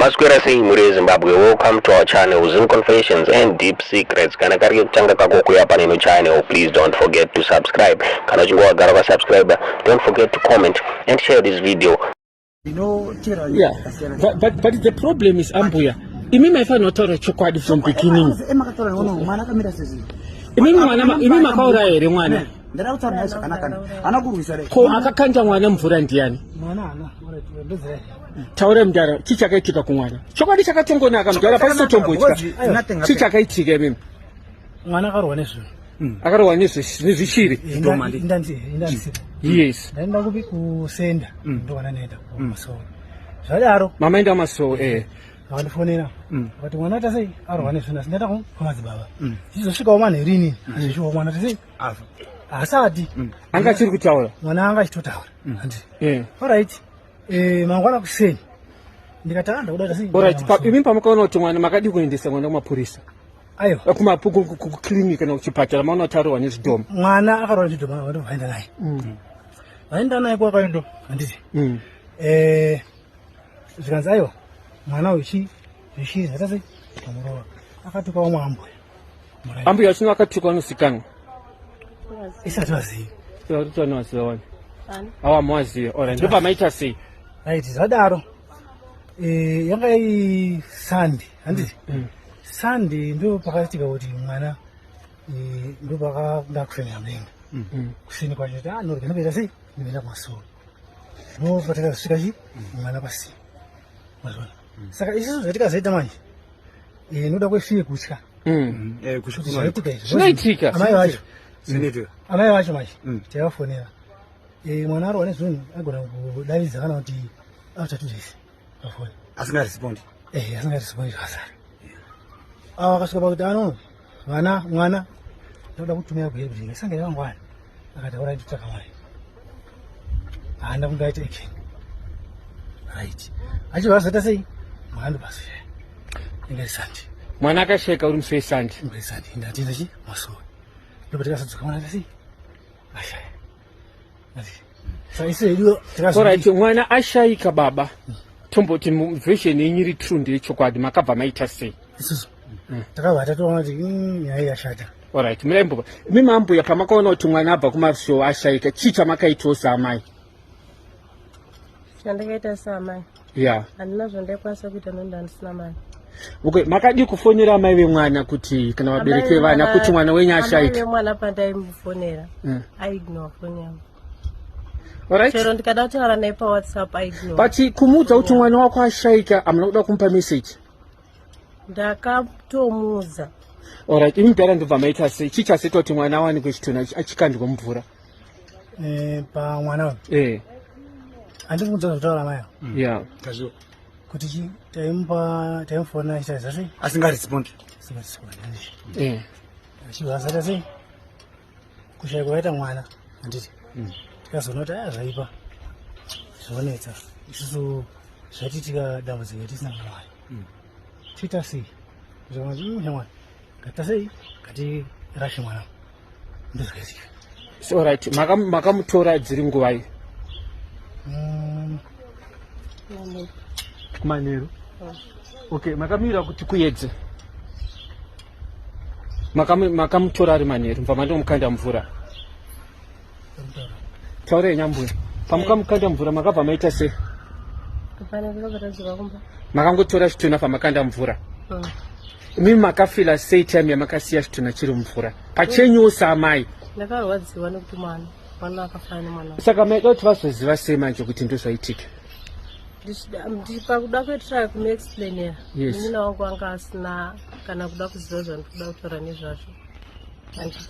Maswera sei mhuri yeZimbabwe? Welcome to our channel, Zim Confessions and Deep Secrets. Kana kari kekutanga kako kuya paneno channel, please don't forget to subscribe. Kana uchinge wagara ukasubscribe, don't forget to comment and share this video. Yeah, but the problem is, ambuya, imi maifanira kutaura chokwadi from beginning. Emakataura neona mwana akamira sezvi. Imi mwana, imi makauraya here mwana? Ndada kutaura naye zvakanaka, haana kurwisa re. Ko akakanda mwana mvura ndiani? Mwana ana ndozirai. Taurai mudara, chii chakaitika kumwana? Chokwadi chakatongonaka mudara, pasitotombotya. Chii chakaitika imimi? Mwana akarwa nezvinhu. Akarohwa nezvishiri. Indanzira. Ndaenda kupi? Kusenda. Ndowana ndaenda kumasowe, zvadaro. Mamaenda masowe, eh. Vakandifonera vakati mwana ata sei, arwa nezvinhu, asi ndaenda kwamadzibaba. Chichizosvikawo manheru inini azvishuwa mwana tasei afa. Haasati. Anga achiri kutaura? Mwana anga achitotaura handi. Alright, mangwana kuseni ndikati anda kuda tasei. Alright, imi pamakaona kuti mwana, makadi kuendesa mwana kumapurisa? Aiwa. Kuclinic kana kuchipatara, maona kuti arohwa nezvidhoma? Mwana akarwa nezvidhoma, vanhu vaenda naye, vaenda naye kwakaendo, handiti? Zvikanzi aiwa, mwana uyu chi zvishiri zvaita sei, zvikamurova, akatuka vamwe ambuya. Ambuya chino akatukwa anozikanwa? Isati vazivi. Tanowaziva wani awa mawaziva. Alright, ndopamaita sei? Right, zvadaro, yanga iri Sunday, handiti? Sunday ndo pakaitika kuti mwana, ndo pakanga kufemera mudenga. Kuseni kwacho kuti norega ndinoita sei, ndinoenda kumasowe, ndo patakazosvika chi mwana pasina, mazvona. Saka isusu zvatikazoita manje, noda kwefear, kutya kuti zvaitika izvi. Zvinoitika. Amai vacho, Zvinoitika. Amai vacho manje taivafonera, mwana arwa nezvinhu, agona kudavidza kana kuti after 2 days pafoni. Asingarespondi. Asingarespondi zvakazara. Ava akasvika pakuti ano vana mwana ndoda kutumira kuHeadbridge isange yamangwana, akati aura nditsvaka mari, haana kunge aita action. Right, achibva azoita sei, mwana ndobasishaya, inge Sunday. Mwana akasheka uri musi weSunday? Inge Sunday, ndatienda chi masowe, ndopatikazodzoka mwana ata sei, ashaya. Saka isu hedu Alright, mwana ashayika baba, tomboti version yenyu iri true, ndeyechokwadi, makabva maita sei? Isusu takabva tatoona kuti nyaya iyi yashata. Alright, miraimboba imi mambuya, pamakaona kuti mwana abva kumasowe ashayika, chii chamakaitawo saamai? Chandakaita saamai? Ya. Handina zvandaikwanisa kuita nokuti handisina mari. Okay, makadi kufonera amai vemwana kuti kana vabereki vevana kuti mwana wenyu Amai ashaika? vemwana pandaimufonera, aiignore foni yangu. Chero ndikada kutaura naye paWhatsApp, aiignore. But kumuudza kuti mwana wako ashaika, hamuna kuda kumupa message? Ndakatomuudza. Alright, imi mudhara, ndobva maita sei? Chii chazoita kuti mwana awanikwe chitunha achikandwa mumvura? Pamwana uyu? Eh. Handiri kunzwa zvataura mai avo. Tazviwa. Kuti chi taimupa, taimufonera achitaridza sei? Asingarespondi. Asingarespondi. Achibva azaita sei, kushayikwa kwaita mwana, handiti? Tikazoona kuti aya zvaipa, zvonetsa, isusu zvatiitika dambudziko tisina mari, toita sei? Shamwari, ngata sei, ngatirashe mwana, ndozvakaitika. So alright, makamutora dziri nguvai? Kumanheru. Okay, makamira kuti kuedze, makamutora ari manheru, mubva mandomukanda mvura. Taurai nyambuya, pamukamukanda mvura makabva maita sei? Hapana, ndakabva tadzoka kumba. Makangotora chitunha pamakanda mvura? Imi makafila sei time yamakasiya chitunha chiri mumvura pachenyu saamai? Ndakarwadziwa nekuti mwana akafanana nemwana wangu. Saka maida kuti vazoziva sei manje kuti ndozvaitika? Pakuda kuitira kumuexplainera, munin'ina wangu anga asina kana kuda kuziva zvandikuda kutaura nezvazvo, handiti?